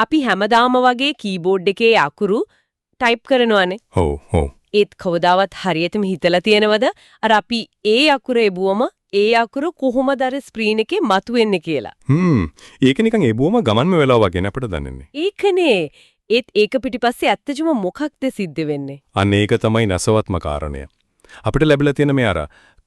අපි හැමදාම වගේ කීබෝඩ් එකේ අකුරු ටයිප් කරනවානේ. ඔව් ඔව්. ඒත් කවදාවත් හරියටම හිතලා තියෙනවද අර අපි ඒ අකුර එබුවම ඒ අකුර කොහොමද අර ස්ක්‍රීන් එකේ මතුවෙන්නේ කියලා? ඒක නිකන් එබුවම ගමන්ම වෙලා වගේ නේ අපිට දැනෙන්නේ. ඒකනේ. ඒත් ඒක පිටිපස්සේ ඇත්තටම මොකක්ද සිද්ධ වෙන්නේ? අන්න ඒක තමයි නසවත්ම කාරණය. අපිට ලැබිලා තියෙන මේ අර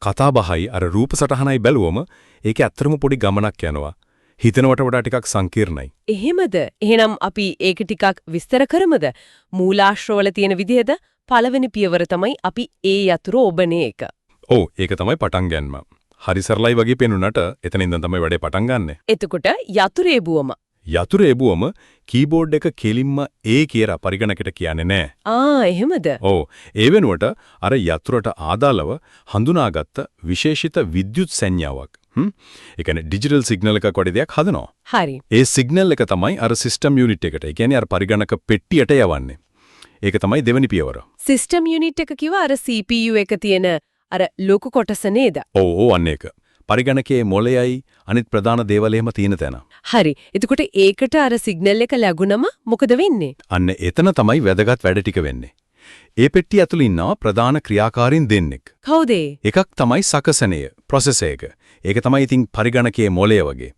කතා බහයි අර රූප සටහනයි බැලුවම ඒක ඇත්තටම පොඩි ගමනක් යනවා. හිතනවට වඩා ටිකක් සංකීර්ණයි. එහෙමද? එහෙනම් අපි ඒක ටිකක් විස්තර කරමුද? මූලාශ්‍රවල තියෙන විදිහද පළවෙනි පියවර තමයි අපි ඒ යතුරු ඔබන එක. ඔව්, ඒක තමයි පටන් ගැනීම. හරි සරලයි වගේ පෙනුනට එතන ඉඳන් තමයි වැඩේ පටන් ගන්නෙ. එතකොට යතුරු එබුවම යතුරු එබුවම කීබෝඩ් එක කෙලින්ම A කියලා පරිගණකයට කියන්නේ නෑ. ආ, එහෙමද? ඔව්, ඒ වෙනුවට අර යතුරට ආදාළව හඳුනාගත්ත විශේෂිත විද්‍යුත් සංඥාවක්. ඒ කියන්නේ ඩිජිටල් සිග්නල් එකක් වගේ දෙයක් හදනවා. හරි. ඒ සිග්නල් එක තමයි අර සිස්ටම් යුනිට් එකට, ඒ කියන්නේ අර පරිගණක පෙට්ටියට යවන්නේ. ඒක තමයි දෙවෙනි පියවර. සිස්ටම් යුනිට් එක කිව්ව අර CPU එක තියෙන අර ලොකු කොටස නේද? ඔව් ඔව්, අන්න ඒක. පරිගණකයේ මොළයයි අනිත් ප්‍රධාන දේවල් එහෙම තියෙන තැන. හරි. එතකොට ඒකට අර සිග්නල් එක ලැබුණම මොකද වෙන්නේ? අන්න එතන තමයි වැදගත් වැඩ ටික වෙන්නේ. ඒ පෙට්ටිය ඇතුළේ ඉන්නවා ප්‍රධාන ක්‍රියාකාරීන් දෙන්නෙක්. කවුද ඒ? එකක් තමයි සකසනය, ප්‍රොසෙසර් එක. ඒක තමයි ඉතින් පරිගණකයේ මොළය වගේ.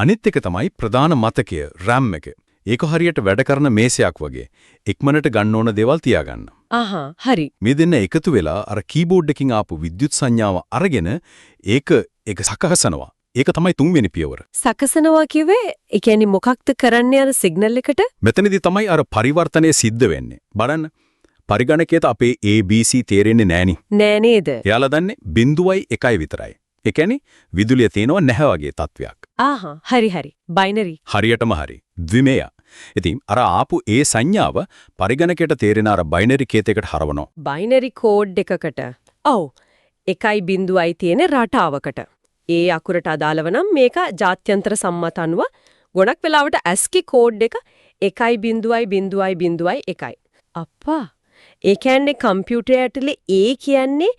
අනිත් එක තමයි ප්‍රධාන මතකය, RAM එක. ඒක හරියට වැඩ කරන මේසයක් වගේ. ඉක්මනට ගන්න ඕන දේවල් තියාගන්න. ආහා, හරි. මේ දෙන්න එකතු වෙලා අර කීබෝඩ් එකකින් ආපු විද්‍යුත් සංඥාව අරගෙන ඒක ඒක සකසනවා. ඒක තමයි තුන්වෙනි පියවර. සකසනවා කිව්වේ ඒ කියන්නේ මොකක්ද කරන්නේ අර සිග්නල් එකට? මෙතනදී තමයි අර පරිවර්තනය සිද්ධ වෙන්නේ. බලන්න. පරිගණකයට අපේ A B C තේරෙන්නේ නෑනේ. නෑ නේද? එයාලා දන්නේ බිඳුවයි එකයි විතරයි. ඒ කියන්නේ විදුලිය තියෙනව නැහැ වගේ තත්වයක්. ආහා, හරි හරි. බයිනරි. හරියටම හරි. ද්විමය. ඉතින් අර ආපු ඒ සංඥාව පරිගණකයට තේරෙන අර බයිනරි කේතයකට හරවනවා. බයිනරි කෝඩ් එකකට. ඔව්. 1.0යි තියෙන රටාවකට. ඒ අකුරට අදාළව නම් මේක ජාත්‍යන්තර සම්මත අනුව ගොඩක් වෙලාවට ASCII code එක 1.0.0.1. අප්පා, ඒ කියන්නේ කම්පියුටර් ඇතුලේ A කියන්නේ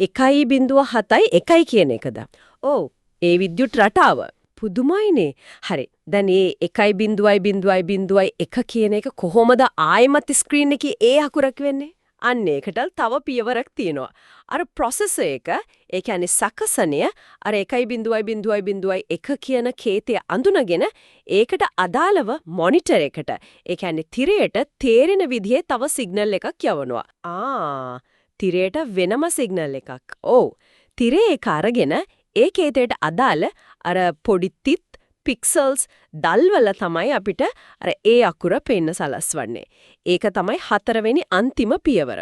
1.7යි 1 කියන එකද? ඔව්, ඒ විද්‍යුත් රටාව. පුදුමයිනේ. හරි. දැන් මේ 1.0.0.1 කියන එක කොහොමද ආයෙමත් ස්ක්‍රීන් එකේ ඒ අකුරක් වෙන්නේ? අන්න ඒකට තව පියවරක් තියෙනවා. අර ප්‍රොසෙසර් එක, ඒ කියන්නේ සකසනය, අර 1.0.0.1 කියන කේතය අඳුනගෙන ඒකට අදාළව මොනිටර් එකට, ඒ කියන්නේ තිරයට තේරෙන විදිහේ තව සිග්නල් එකක් යවනවා. ආ, තිරයට වෙනම සිග්නල් එකක්. ඔව්. තිරේ ඒක අරගෙන ඒ කේතයට අදාළ අර පොඩි තිත් පික්සල්ස් දල්වල තමයි අපිට අර ඒ අකුර පේන්න සලස්වන්නේ. ඒක තමයි හතරවෙනි අන්තිම පියවර.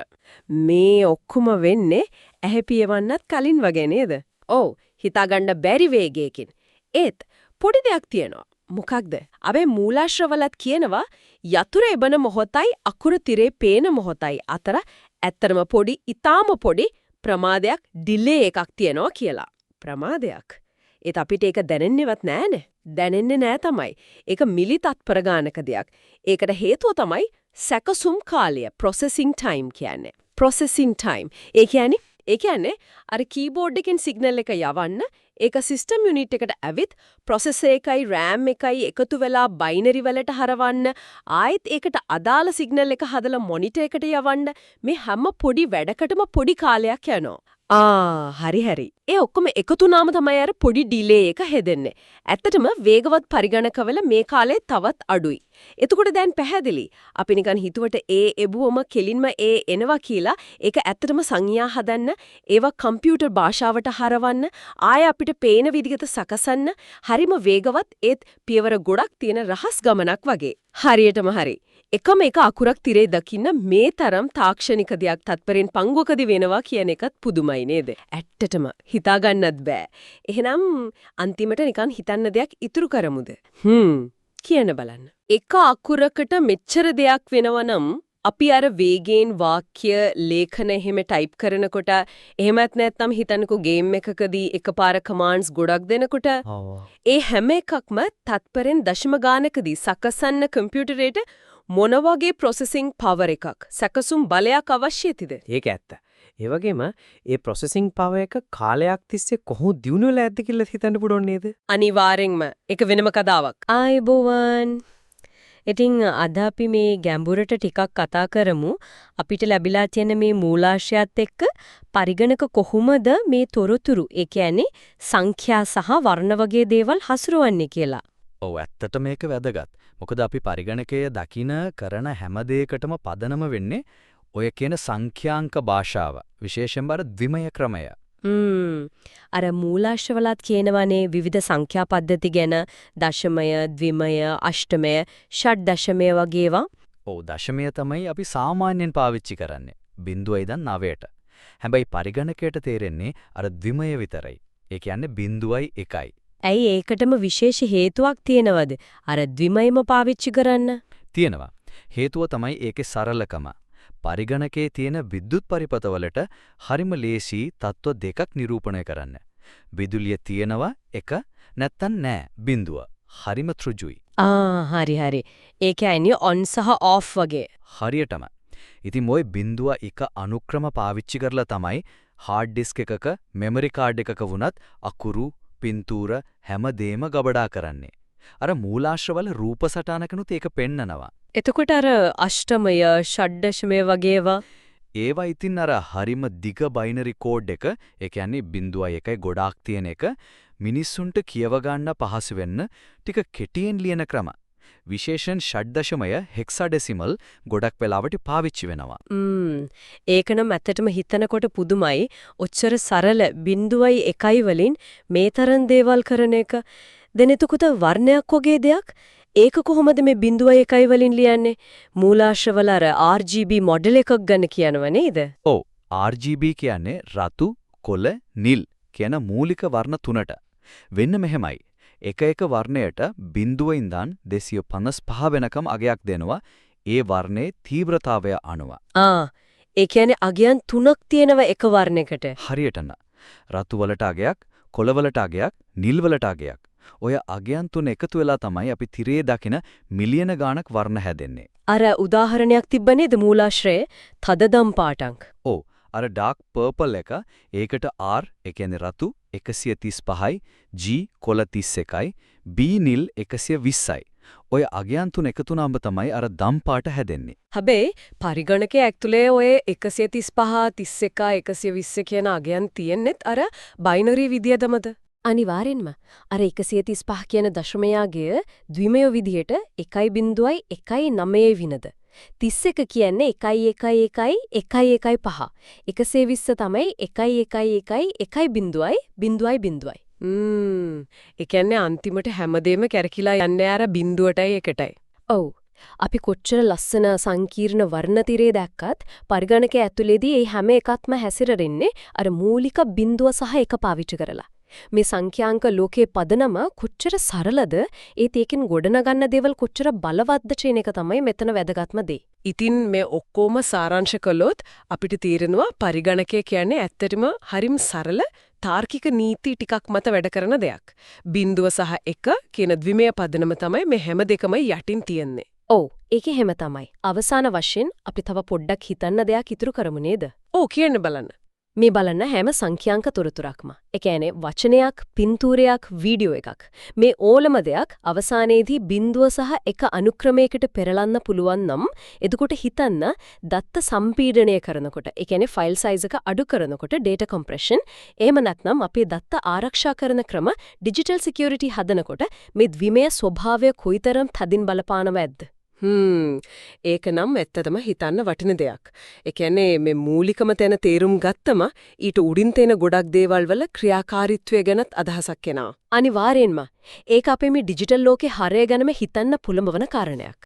මේ ඔක්කොම වෙන්නේ ඇහැ පියවන්නත් කලින් වගේ නේද? ඔව්, හිතාගන්න බැරි වේගයකින්. ඒත් පොඩි දෙයක් තියෙනවා. මොකක්ද? අපේ මූලාශ්‍රවලත් කියනවා යතුරු එබන මොහොතයි අකුරු තිරේ පේන මොහොතයි අතර ඇත්තටම පොඩි, ඉතාම පොඩි ප්‍රමාදයක්, ඩිලේ එකක් තියෙනවා කියලා. ප්‍රමාදයක්. ඒත් අපිට ඒක දැනෙන්නේවත් නෑනේ. දැනෙන්නේ නෑ තමයි. ඒක මිලි තත්පර ගානක දෙයක්. ඒකට හේතුව තමයි සැකසුම් කාලය, ප්‍රොසෙසිං ටයිම් කියන්නේ. Processing time. ඒ කියන්නේ අර කීබෝඩ් එකෙන් සිග්නල් එක යවන්න, ඒක සිස්ටම් යුනිට් එකට ඇවිත් ප්‍රොසෙසර් එකයි RAM එකයි එකතු වෙලා බයිනරි වලට හරවන්න, ආයෙත් ඒකට අදාළ සිග්නල් එක හදලා මොනිටර් එකට යවන්න, මේ හැම පොඩි වැඩකටම පොඩි කාලයක් යනවා. ආ, හරි හරි. ඒ ඔක්කොම එකතු වුනාම තමයි අර පොඩි ඩිලේ එක හැදෙන්නේ. ඇත්තටම වේගවත් පරිගණකවල මේ කාලේ තවත් අඩුයි. එතකොට දැන් පැහැදිලි. අපි නිකන් හිතුවට ඒ එබුවම කෙලින්ම ඒ එනවා කියලා, ඒක ඇත්තටම සංඥා හදන්න, ඒවා කම්පියුටර් භාෂාවට හරවන්න, ආය අපිට පේන විදිහට සකසන්න හරිම වේගවත් ඒත් පියවර ගොඩක් තියෙන රහස් ගමනක් වගේ. හරියටම හරි. එකම එක අකුරක් තිරේ දකින්න මේ තරම් තාක්ෂණික දෙයක් තත්පරෙන් පංගුවකදී වෙනවා කියන එකත් පුදුමයි නේද? ඇත්තටම හිතා ගන්නත් බෑ. එහෙනම් අන්තිමට නිකන් හිතන්න දෙයක් ඉතුරු කරමුද? කියන්න බලන්න. එක අකුරකට මෙච්චර දෙයක් වෙනවා නම් අපි අර වේගයෙන් වාක්‍ය ලේඛන එහෙම ටයිප් කරනකොට, එහෙමත් නැත්නම් හිතන්නකෝ ගේම් එකකදී එකපාර කමාන්ඩ්ස් ගොඩක් දෙනකොට, ඒ හැම එකක්ම තත්පරෙන් දශම ගානකදී සකසන්න කම්පියුටරේට මොන වගේ ප්‍රොසෙසිං පවර් එකක්, සැකසුම් බලයක් අවශ්‍යයිද? ඒක ඇත්ත. ඒ වගේම ඒ ප්‍රොසෙසිං පවර් එක කාලයක් තිස්සේ කොහොම දියුණු වෙලා ඇද්ද කියලා හිතන්න පුළුවන් නේද? අනිවාර්යෙන්ම, ඒක වෙනම කතාවක්. ආයුබෝවන්. ඉතින් අද අපි මේ ගැඹුරට ටිකක් කතා කරමු. අපිට ලැබිලා තියෙන මේ මූලාශ්‍රයත් එක්ක පරිගණක කොහොමද මේ තොරතුරු, ඒ කියන්නේ සංඛ්‍යා සහ වර්ණ වගේ දේවල් හසුරුවන්නේ කියලා. ඔව්, ඇත්තට මේක වැදගත්. මොකද අපි පරිගණකය දකින කරන හැම දෙයකටම පදනම වෙන්නේ ඔය කියන සංඛ්‍යාංක භාෂාව. විශේෂයෙන්ම අර ද්විමය ක්‍රමය. අර මූලාශ්‍රවලත් කියනවනේ විවිධ සංඛ්‍යා පද්ධති ගැන දශමය, ද්විමය, අෂ්ටමය, ෂඩ් දශමය වගේ ඒවා. ඔව්, දශමය තමයි අපි සාමාන්‍යයෙන් පාවිච්චි කරන්නේ. බිංදුව ඉඳන් 9ට. හැබැයි පරිගණකයට තේරෙන්නේ අර ද්විමය විතරයි. ඒ කියන්නේ බිංදුවයි එකයි. ඇයි ඒකටම විශේෂ හේතුවක් තියෙනවද? අර ද්විමයම පාවිච්චි කරන්න? තියෙනවා. හේතුව තමයි ඒකේ සරලකම. පරිගණකයේ තියෙන විද්‍යුත් පරිපථවලට හරිම ලේසි තත්ත්ව දෙකක් නිරූපණය කරන්න. විදුලිය තියෙනවා එක, නැත්තම් නෑ බිංදුව. හරිම ඍජුයි. ආ, හරි හරි. ඒ කියන්නේ ඔන් සහ ඔෆ් වගේ. හරියටම. ඉතින් ඔය බිංදුව එක අනුක්‍රම පාවිච්චි කරලා තමයි හાર્ඩ් ඩිස්ක් එකක, මෙමරි කාඩ් එකක වුණත් අකුරු, පින්තූර හැම දෙයක්ම ගබඩා කරන්නේ. අර මූලාශ්‍රවල රූප සටහනකනුත් ඒක පෙන්නනවා. එතකොට අර අෂ්ටමය, ෂඩ්දශමය වගේ ඒවා? ඒවා ඉතින් අර හරිම දිග බයිනරි කෝඩ් එක, ඒ කියන්නේ බිංදුවයි එකයි ගොඩාක් තියෙන එක, මිනිස්සුන්ට කියව ගන්න පහසු වෙන්න ටික කෙටියෙන් ලියන ක්‍රම. විශේෂයෙන් ෂඩ්දශමය හෙක්සාඩෙසිමල් ගොඩක් වෙලාවට පාවිච්චි වෙනවා. ඒක නම් ඇත්තටම හිතනකොට පුදුමයි. ඔච්චර සරල බිංදුවයි එකයි වලින් මේ තරම් දේවල් කරන එක. දැන් එතකොට වර්ණයක් වගේ දෙයක්, ඒක කොහොමද මේ බිංදුවයි එකයි වලින් ලියන්නේ? මූලාශ්‍රවල අර RGB model එකක් ගැන කියනව නේද? ඔව්, RGB කියන්නේ රතු, කොළ, නිල් කියන මූලික වර්ණ තුනට. වෙන්න මෙහෙමයි. එක එක වර්ණයට බිංදුව ඉඳන් 255 වෙනකම් අගයක් දෙනවා, ඒ වර්ණයේ තීව්‍රතාවය අනුව. ආ, ඒ කියන්නේ අගයන් තුනක් තියෙනවා එක වර්ණයකට. හරියටම. රතු වලට අගයක්, කොළ වලට අගයක්, නිල් වලට අගයක්. ඔය අගයන් තුන එකතු වෙලා තමයි අපි තිරයේ දකින මිලියන ගාණක් වර්ණ හැදෙන්නේ. අර උදාහරණයක් තිබ්බ නේද මූලාශ්‍රයේ, තද දම් පාටක්? ඔව්, අර ඩාර්ක් පර්පල් එක, ඒකට R, ඒ කියන්නේ රතු 135යි, G කොළ 31යි, B නිල් 120යි. ඔය අගයන් තුන එකතු වුණාම තමයි අර දම් පාට හැදෙන්නේ. හැබැයි පරිගණකයේ ඇතුලේ ඔය 135, 31, 120 කියන අගයන් තියෙන්නෙත් අර බයිනරි විදියටමද? අනිවාර්යෙන්ම. අර 135 කියන දශමයාගය ද්විමය විදියට 1.19 විනද. 31 කියන්නේ 1 1 1 1 1 5. 120 තමයි 1 1 1 1 0 0 0. ඒ කියන්නේ අන්තිමට හැමදේම කැරකිලා යන්නේ අර බිංදුවටයි එකටයි. ඔව්. අපි කොච්චර ලස්සන සංකීර්ණ වර්ණ තිරේ දැක්කත් පරිගණකයේ ඇතුලේදී මේ හැම එකක්ම හැසිරෙන්නේ අර මූලික බිංදුව සහ එක පාවිච්චි කරලා. මේ සංඛ්‍යාංක ලෝකයේ පදනම කොච්චර සරලද, ඒත් ඒකෙන් ගොඩනගන්න දේවල් කොච්චර බලවත්ද කියන එක තමයි මෙතන වැදගත්ම දේ. ඉතින් මේ ඔක්කොම සාරාංශ කළොත් අපිට තේරෙනවා පරිගණකය කියන්නේ ඇත්තටම හරිම සරල තාර්කික නීති ටිකක් මත වැඩ කරන දෙයක්. බිංදුව සහ එක කියන ද්විමය පදනම තමයි මේ හැම දෙකම යටින් තියෙන්නේ. ඔව්, ඒක එහෙම තමයි. අවසාන වශයෙන් අපි තව පොඩ්ඩක් හිතන්න දෙයක් ඉතුරු කරමු නේද? ඔව්, කියන්න බලන්න. මේ බලන්න හැම සංඛ්‍යාංක තොරතුරක්ම. ඒ කියන්නේ වචනයක්, පින්තූරයක්, වීඩියෝ එකක්. මේ ඕලම දෙයක් අවසානයේදී බිංදුව සහ එක අනුක්‍රමයකට පෙරලන්න පුළුවන් නම්, එතකොට හිතන්න දත්ත සම්පීඩනය කරනකොට, ඒ කියන්නේ ෆයිල් සයිස් එක අඩු කරනකොට ඩේටා කම්ප්‍රෙෂන්, එහෙම නැත්නම් අපේ දත්ත ආරක්ෂා කරන ක්‍රම ඩිජිටල් සිකියුරිටි හදනකොට මේ ද්විමය ස්වභාවය කොයිතරම් තදින් බලපානවද ඇද්ද? ඒක නම් ඇත්තටම හිතන්න වටින දෙයක්. ඒ කියන්නේ මේ මූලිකම තැන තේරුම් ගත්තම ඊට උඩින් තියෙන ගොඩක් දේවල් වල ක්‍රියාකාරීත්වය ගැනත් අදහසක් එනවා. අනිවාර්යෙන්ම. ඒක අපේ මේ ඩිජිටල් ලෝකේ හරය ගැනම හිතන්න පුළඹවන කාරණයක්.